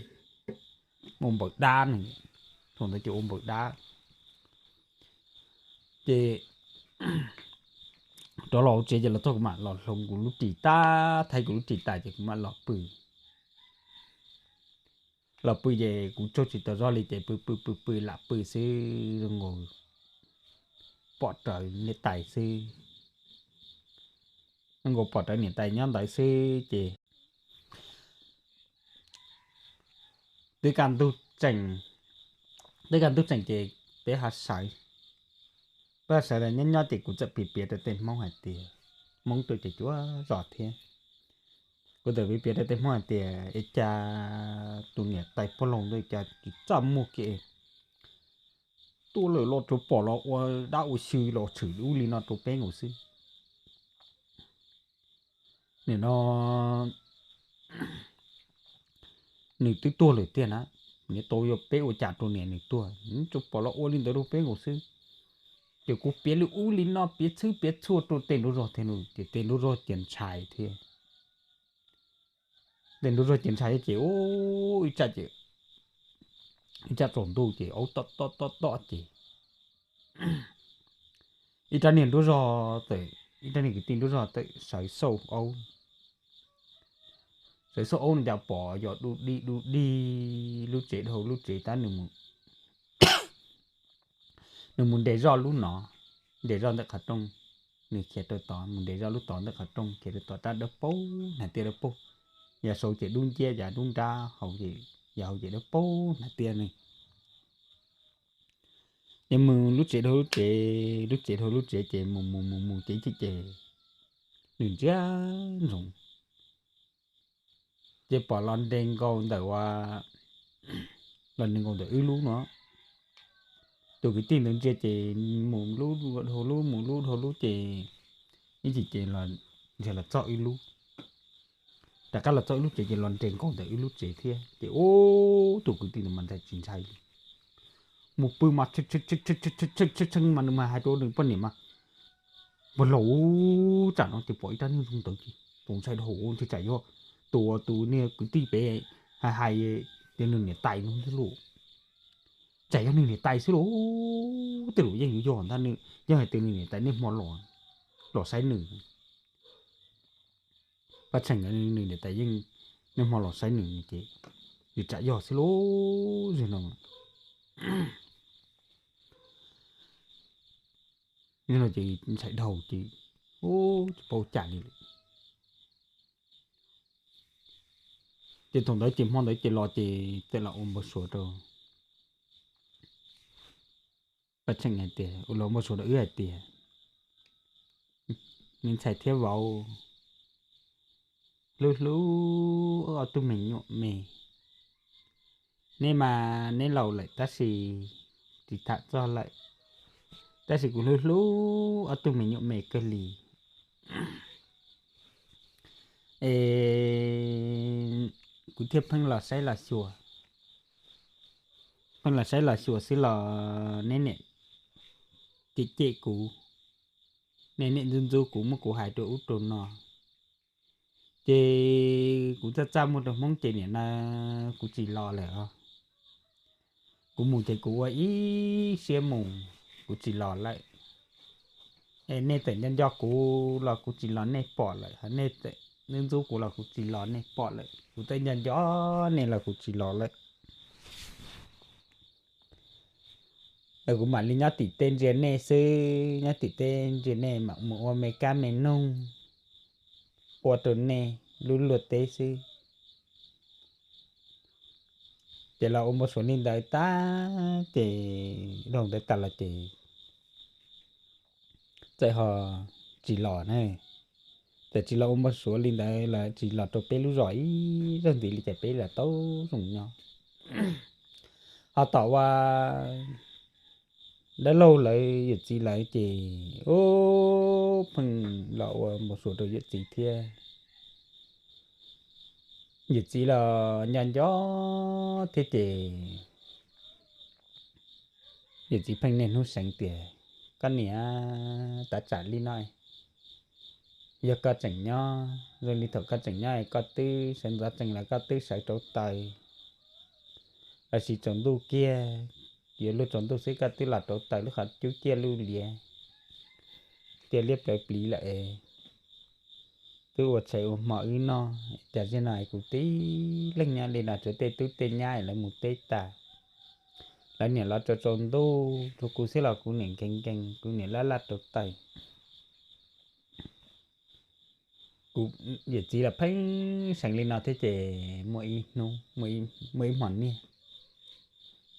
ua npaws dab ne, thaum ntawd ces ua npaws dab. Ces rov los hauv tsev ces los txog kuv mam los hloov kuv lub ris tag, thaij kuv lub ris tas ces kuv mam los pw. Los pw ces kuv tsaug tsis tau zog li ces pw pw pw pw lam pw xwb zoo nkaus pom rawv niam tais xwb, zoo nkaus pom rawv niam tais nyob ntawd xwb ces twb kaj ntug tseem, twb kaj ntug tseem ces peb ho sawv, peb ho sawv los nyob nyob ces kuv txawm piav piav rau tej Hmoob hais tias, Hmoob tuaj ces cuav zos thiab, kuv txawm piav piav rau tej Hmoob hais tias es cas tus niam tais pog laus ntawd cas tsis txaj muag kiag, tuaj lawm los tsuas pom los ua dab ua xyw los tshwm ub li no rau peb nkaus xwb. Nim no nws twb tuag lawm tiag na, niam tau yog peb ua cas rau niam nws tuag, tsuas pom los ua li ntawd rau peb nkaus xwb. Ces kuv piav li ub li no piav txhwb piav txhua rau tej nraug zog thiab, ces tej nraug zog ces ntshai thiab. Tej nraug zog ces ntshai ces ua ib tsam ces ib tsam tsaus ntuj ces aub tom tom tom tom ces ib rab niag nraug zog txawm, ib rab niag kwv tij nraug zog txawm sawv xauj aub, sawv xauj aub no cas pom yog du dig du dig lub tsev dhau lub tsev tab nws mus, nws mus nres zoj lub no, nres zoj ntawm qhov rooj, nws khiav rau tod mus nres zoj lub tod ntawm qhov rooj khiav rau tom rab dawb paug hnav tiaj dawb paug, yog saud ces dub nciab yog dub nrab, yog hauv ces dawb paug hnav tiaj ne. Ces mus lub tsev dhau lub tsev, lub tsev dhau lub tsev ces mus mus mus mus ces ces nws ntsia ntsoov ces pom los nres nkaus ntawm ua, los nres nkaus ntawm wb lub no. Tus kwv tij ntawd ntsia ces mus lub dhau lub mus lub dhau lub ces ib chim ces los ntsiag los txog wb lub, rov qab los txog wb lub tsev ces los nres nkaus ntawm wb lub tsev thiab ces ub tus kwv tij ntawd mas ntshai tsis ntshai li, mus pw mas tshee mas nws mas hais rau nws poj niam mas, Npawg laus, tsam no ces pom ib rab niag zoo ntawd ces txaus ntshai dhau ua ntshe tsam yog tus uas tus niag kwv tij pem hais hais tias nws niam tais no xwb lauj, tsam yog nws niam tais xwb lauj, tej lus yeej yuav yog ntag, yog hais tias nws niam tais niaj hmo los, los saib nws, pab tsheej nws niam tais yeej niaj hmo los saib nws ces, nws tsam yog xwb lauj, zig no. Ces ntshai dhau ces, ub tsis paub cas li lawm. Ces thaum ntawd ces hmo ntawd ces los ces txawm los ua npau suav rau pab tsheej hais tias, ua los npau suav rau wb hais tias, me ntxhais thiab vauv, hlub hlub ob tug me nyuam me, neb mas neb laus lawm tab sis tsis tham txog lawm, tab sis kuv hlub hlub ob tug me nyuam me kawg li. Es kuv thiaj pheej los saib los xyuas, pheej los saib los xyuas xwb los neb niam cem cem kuv, neb niam ntxub ntxub kuv, muab kuv hais rau ub rau no. Ces kuv txaj txaj muag rau Hmoob ces nim no kuv tsis los lawm os. Kuv mus ces kuv ua ib siab mus, kuv tsis los lawm. Es nej txawm nco nco kuv los kuv tsis los nej pom lawm, nej txawm ntxub ntxub kuv los kuv tsis los nej pom lawm, kuv txawm nco nco nej los kuv tsis los lawm. Kuv mam li nyob tim teb ntsia nej xwb, nyob tim teb ntsia nej mam mus ua me kab me noog ua rau nej lub luag teb xwb. Ces los ua npau suav li ntawd tag ces dhau ntawd tas los ces txawm ho tsis los na. Txawm tsis los ua npau suav li ntawd los tsis los rau peb lub zos ib zaug ntxiv li ces peb los tau zoo nyob. Ho tom ua dab laug lawv yawm txiv lawv ces ub pheej los ua npau suav rau yawm txiv thiab. Yawm txiv los nco nco thiab ces yawm txiv pheej niaj hnub seev tias, koj niam, tab tsam li no yog koj tseem nyob, zoo li thaum koj tseem nyob es koj twb sawv ntxov tsees los koj twb sawv rauv taws, los sis tsaus ntuj kiag, yuav luag tsaus ntuj xwb koj twb los rauv taws lub qhov cub ciaj luj liab, tiaj liab plawv pliv lawm es twb ua tshais ua hmo wb noj. Cas zaum no kuv tib leeg nyob li no, tsuas tej tub tej nyab lawv mus teb tas, lawv niam los tsaus tsaus ntuj, tsuas kuv xwb los kuv niam nkees nkees, kuv niam laj laj rauv taws. Kuv yawm txiv los pheej seev li no thiab ces muaj ib hnub, muaj ib hmo niaj,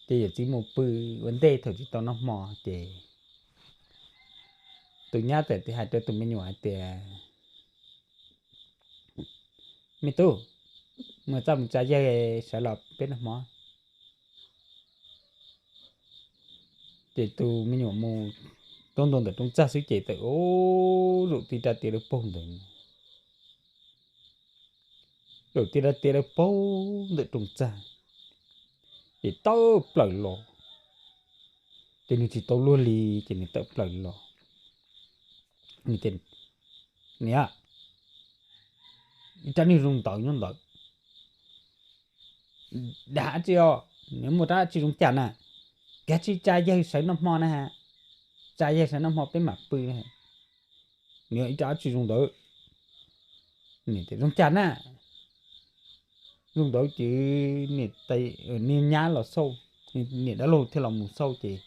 ces yawm txiv mus pw ua ntej thaum tsis tau noj hmo ces tus nyab txawm hais rau tus me nyuam hais tias, Me tub, mus txaj mus tsa yawg sawv los peb noj hmo. Ces tus me nyuam mus tub ntua ntawm rooj txaj xwb ces txawm ub, zaum ti rau tiaj dawb paug ntawd, zaum ti rau tiaj dawb paug ntawm rooj txaj, ces tawm plaws los, ces nws tsis tau luag li, ces nws tawm plaws los, nws tias, Niam, ib rab niag zoo ntawd nyob ntawd, dag dab tsi os, nws muaj rab dab tsi zoo cas na? Kav tsij tsa yawg sawv noj hmo na, tsa yawg sawv noj hmo peb mam pw na. Nws ib rab dab tsi zoo ntawd, nws tias zoo cas na? Zoo ntawd ces niam, niag nyab los xauj, niam dab laug thiaj los mus xauj ces,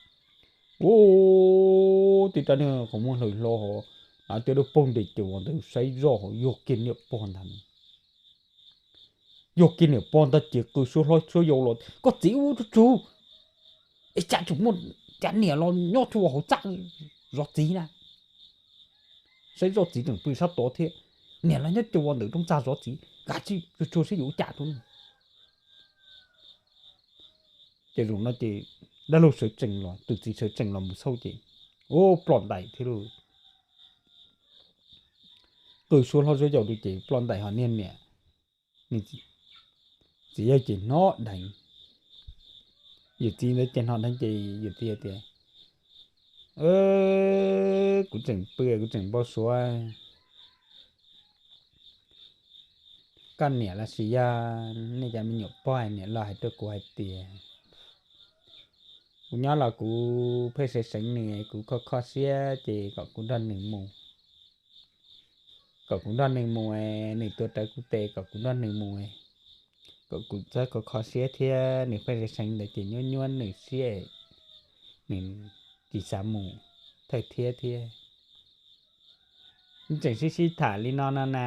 ub, tib rab niag qhov muag hlaws hlo hov, hnav tiaj dawb paug nres ces ua ntawd saib zoj hov yog kiag niam pog ntag. Yog kiag niam pog ntag ces qw suab hlob suab yau los, Koj txiv ub, tsuj tsug, es cas tseem muaj cov niam los nyob tshuaj hauv txaj zov txiv na? Saib zoj txiv tseem pw sab tod thiab, niam los nyob tshuaj ua ntawm rooj txaj zov txiv, kav tsij tsuj tsug saib yuav ua cas rau. Ces zaum no ces dab laug sawv tsees los, tus txiv sawv tsees los mus xauj ces, ub, ploj ntais thiab lauj. Qw suab hlob suab yau rau ces ploj ntais hos niag niam, nws txiv yawg ces hnob dheev. Yawm txiv ntawd ces hnob dheev ces yawm txiv tias, Kuv tseem pw, kuv tseem npau suav koj niam los sis yog nej cov me nyuam pog niam los hais rau kuv hais tias, kuv nyob los kuv pheej seev seev nws, kuv kho kho siab ces kom kuv nrog nws mus, kom kuv nrog nws mus, nws tuav rawv kuv tes kom kuv nrog nws mus, kom kuv txhob kho kho siab thiab. Nws pheej seev seev ntawd ces nyuab nyuab nws siab, nws tsis xav mus thawj thiab thiab. Tseem sib sib tham li no no na,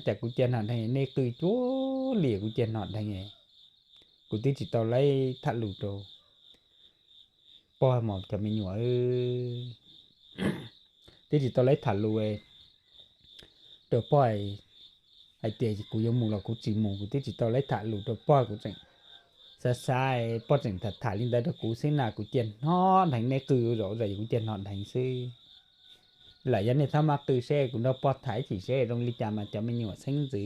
cas kuv cia hnom dheev nej qw cuag li kuv cia hnom dheev, kuv twb tsis tau laib tham lus rau pog mos cov me nyuam, twb tsis tau laib tham lus rau pog hais tias kuv yuav mus los kuv tsis mus, kuv twb tsis tau laib tham lus rau pog, kuv tseem xav xav, pog tseem tham tham li ntawd rau kuv xwb na, kuv cia hnom dheev nej qw zaum zam kuv cia hnom dheev xwb. Lam yog nej txhob maj qw seb kuv nrog pog tham ib chim seb zoo li cas mas cov me nyuam xeeb ntxwv.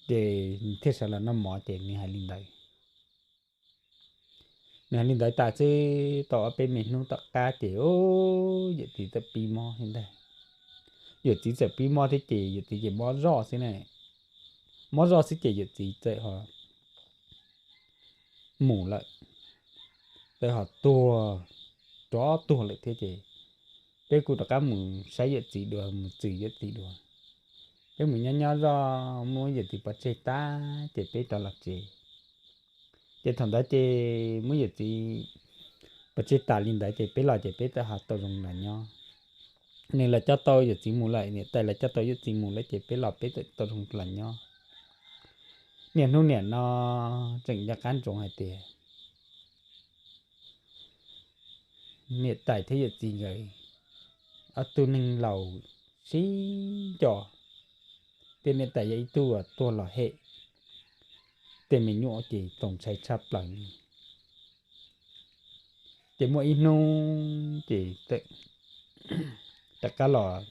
Ces thiaj sawv los noj mov ces nws hais li ntawd. Nws hais li ntawd tas xwb tau ob peb me hnub tom qab ces yawm txiv txawm pib mob thiab ntag. Yawm txiv txawm pib mob thiab ces yawm txiv ces mob zoj xwb na. Mob zoj xwb ces yawm txiv txawm ho mus lawm, txawm ho tuag, rov tuag lawm thiab ces peb kuj rov qab mus saib yawm txiv dua, mus txwm yawm txiv dua. Peb mus nyob nyob zoj muab yawm txiv pov tseg tag ces peb rov los tsev. Ces thaum ntawd ces muab yawm txiv pov tseg tas li ntawd ces peb los ces peb txawm ho tau zoo los nyob. Nws los coj tau yawm txiv mus lawm, niam tais los coj tau yawm txiv mus lawm ces peb los peb txawm tau zoo los nyob. Niaj hnub niam no tseem nco qab ntsoov hais tias niam tais thiab yawm txiv nkawd ob tug neeg laus sib nco, tej niam tais yog ib tug tuag los hem tej me nyuam ces txaus ntshai tshaj plaws li. Ces muaj ib hnub ces rov qab los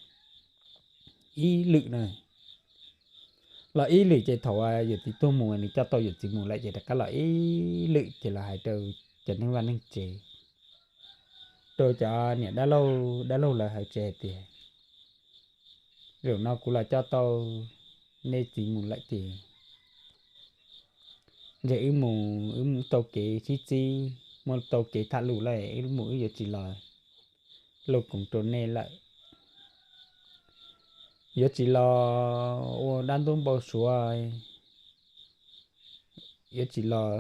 ib lwm na, los ib lwm ces thaum yawm txiv tuag mus nws coj tau yawm txiv mus lawm ces rov qab los ib lwm ces los hais rau cov neeg vaj neeg tsev, rau cov niam dab laug, dab laug lawv hais tsev hais tias, zaum no kuv los coj tau nej txiv mus lawm ces ntshe wb mus wb mus tau kev sib txib, muaj tau kev tham lus lawm, wb mus wb yuav tsis los lug koom rau nej lawm. Yuav tsis los ua dab ntub npau suav, yuav tsis los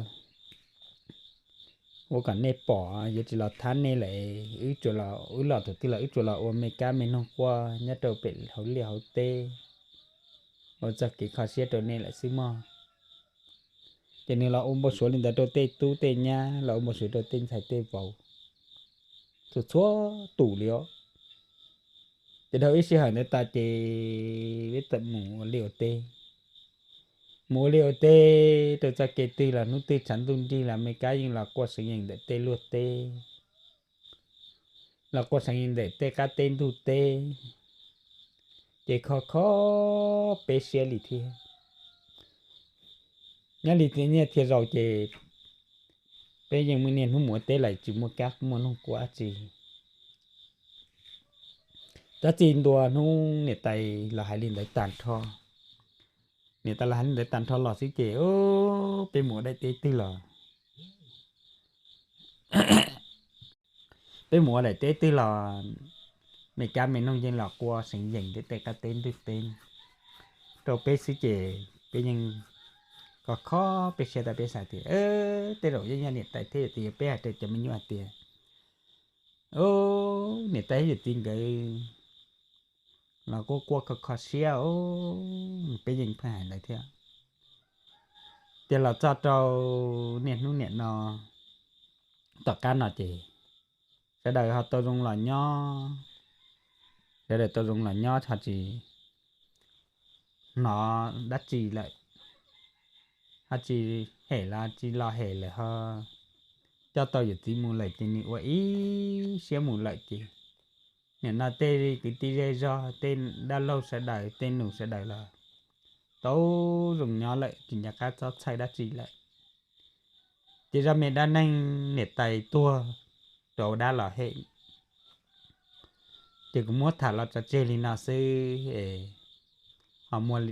ua kom nej pom, yuav tsis los thab nej lawm. Wb tsuas los, wb los thaum twg los wb tsuas los ua me kab me noog quaj nyob rau pem hauv liaj hauv teb, ua txoj kev kho siab rau nej lawm xwb mog. Ces nws los ua npau suav li ntawd rau tej tub tej nyab, los ua npau suav rau tej ntxhais tej vauv, txhua txhua tus li os. Ces dhau ib sij hawm ntawd tas ces peb txawm mus ua liaj ua teb. Mus ua liaj ua teb rau txoj kev twg los hnub twg tshav ntuj nrig los me kab yeej los quaj seev yees ntawm tej luag teb, los quaj seev yees ntawm tej qab teb ntug teb, ces kho kho peb siab li thiab. Nyob li nyiaj thiaj zaus ces peb yeej niaj hnub mus ua teb lawm tsis muaj kab muaj noog quaj dab tsi. Tab txij ntua hnub niam tais los hais li ntawd tag nrho, niam tais los hais li ntawd tag nrho los xwb ces peb mus ua daim teb twg los peb mus ua daim teb twg los me kab me noog yeej los quaj seev yees tej tej qab teb ntug teb rau peb xwb ces peb yeej kho kho peb siab tas peb xav tias tej zaum yeej yog niam tais thiab yawm txiv, peb hais rau cov me nyuam hais tias niam tais thiab yawm txiv nkawd los quaj quaj kho kho siab os, peb yeej pheej hais ntawd thiab. Ces los txog rau niaj hnub niam no, tom qab no ces sawv daws ho tau zoo los nyob, sawv daws tau zoo los nyob ho tsis hnov dab tsi lawm, ho tsis hem los tsis los hem lawm ho coj tau yawm txiv mus lawm ces nws ua ib siab mus lawm ces nim no tej kwv tij zej zog tej dab laug sawv daws tej nus sawv daws los tau zoo nyob lawm tsis nco qab txhob txhawj dab tsi lawm. Ces zaj me dab neeg niam tais tuag rau dab los hem ces kuv muab tham los tso tseg li no xwb es ho muaj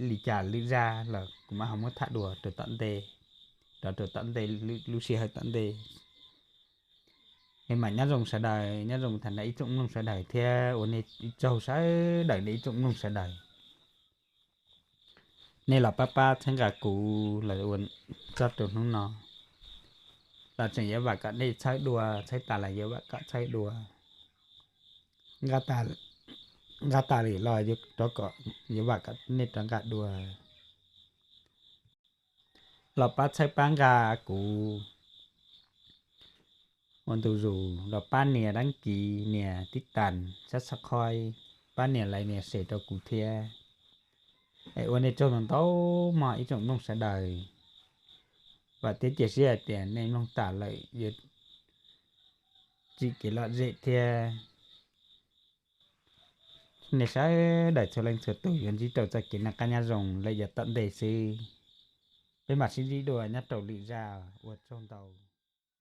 li cas lwm zaj los kuv mam ho muab tham dua rau tom ntej, rov rau tom ntej, lub sij hawm tom ntej. Es mam nyob zoo sawv daws, nyob zoo tham nrog ib tsoom mloog sawv daws thiab ua nej ib tsaug sawv daws nej ib tsoom mloog sawv daws. Nej los pab pab txhawb nqa kuv los ua txog rau hnub no, los tseem yuav vam kom nej txhawb dua, txhawb tas los yuav vam kom txhawb dua, nqa tas li los rov kom yuav vam kom nej rov nqa dua. Los pab txhawb pab nqa kuv ua ntu zus, los pab nias dab kiv, nias tib tas, sab xab khoib, pab nias like nias share rau kuv thiab. Es ua nej tsaug ntau ntau mog ib tsoom mloog sawv daws. Vam thiab cia siab hais tias nej mloog tas lawm yuav tsim kev lom zem thiab nej sawv daws txhua leej txhua tus yuav ntsib rau txoj kev noj qab nyob zoo lawm yav tom ntej xwb. Peb mam sib ntsib dua nyob rau lwm zaj, ua tsaug ntau.